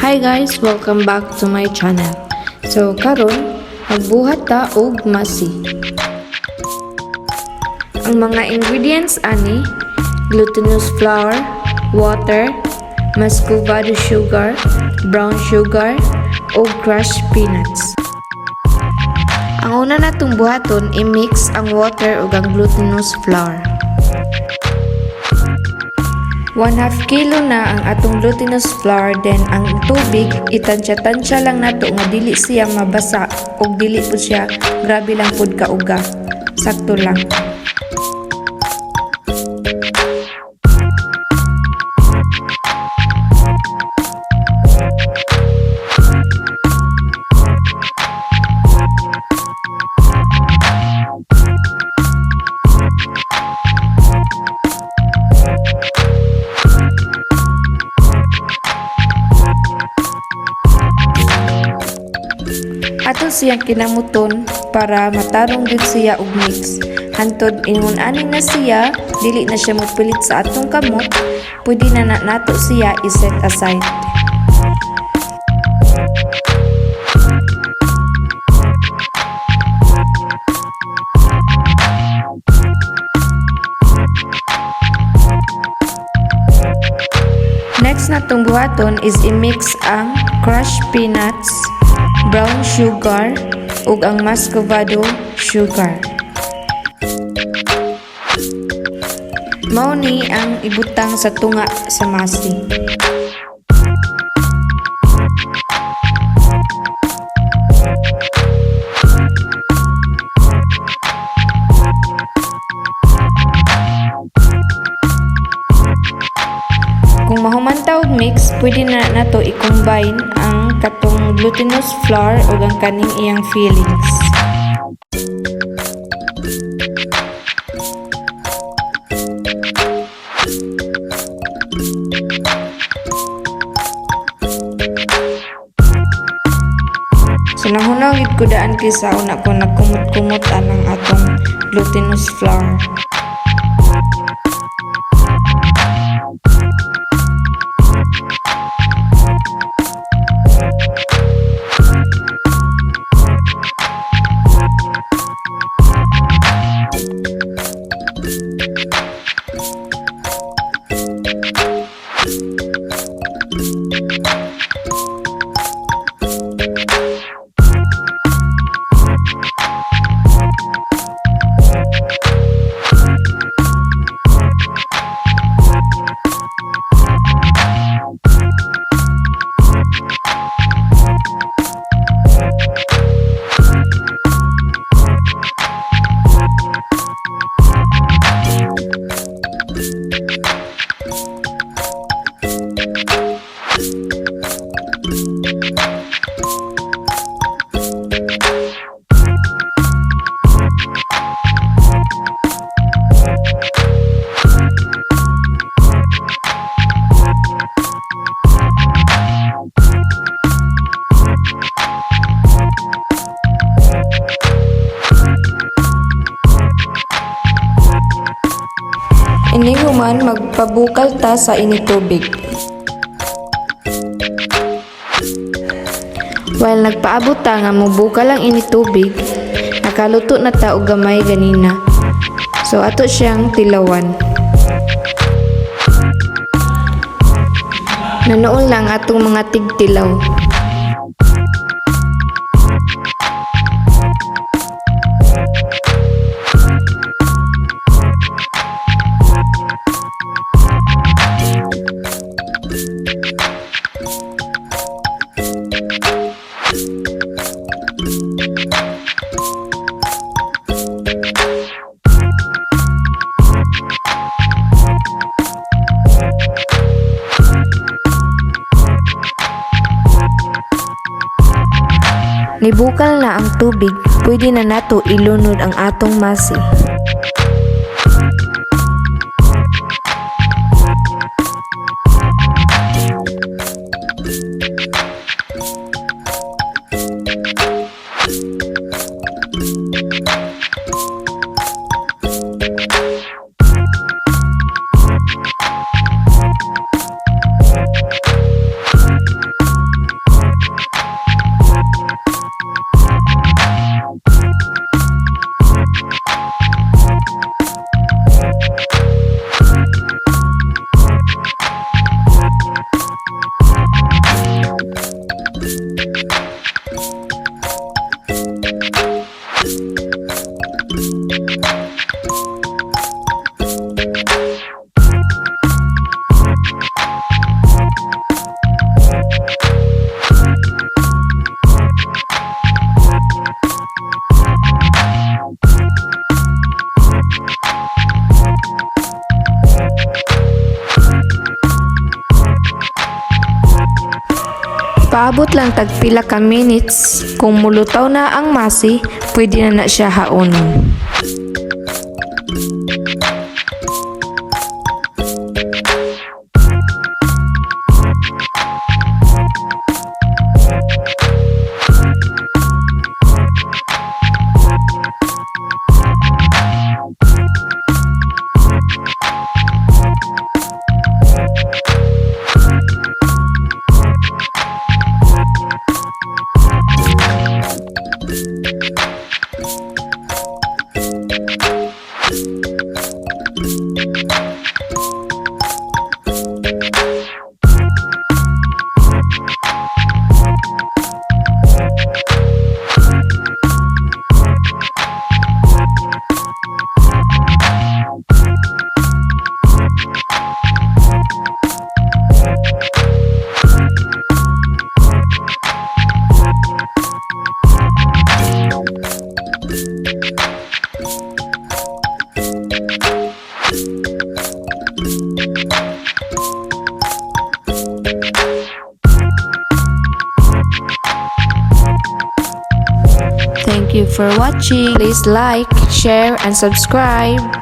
Hi guys, welcome back to my channel. So karon, magbuhat ta og masi. Ang mga ingredients ani: glutinous flour, water, muscovado sugar, brown sugar, ug crushed peanuts. Ang una natong buhaton, i-mix ang water ug ang glutinous flour. 1/2 kilo na ang atong glutinous flour, then ang tubig itansya-tansya lang nato nga dili siya mabasa ug dili pud siya grabe lang pud kauga. Sakto lang. Ato siyang kinamuton para matarong gyud siya og mix. Hantod ingon ani na siya, dili na siya mopilit sa atong kamot, pwede na nato siya i-set aside. Next natong buhaton is i-mix ang crushed peanuts, brown sugar, ug ang muscovado sugar. Mao ni ang ibutang sa tunga sa masi. Kung mahuman ta og mix, pwede na nato i-combine ang katong glutinous flour ug ang kaning iyang fillings. So nahunaw gid ko daan kaysa una ko nagkumot-kumot anang atong glutinous flour. Inig human, magpabukal ta sa init tubig. While nagpaabot ta nga mobukal ang init tubig, nakaluto na ta og gamay ganina. So ato siyang tilawan. Nanuol na ang atong mga tigtilaw. Nibukal na ang tubig, pwede na nato ilunod ang atong masi. Paabot lang tag pila ka minutes, kung mulutaw na ang masi, pwede na na siya haonon. Thank you for watching. Please like, share, and subscribe.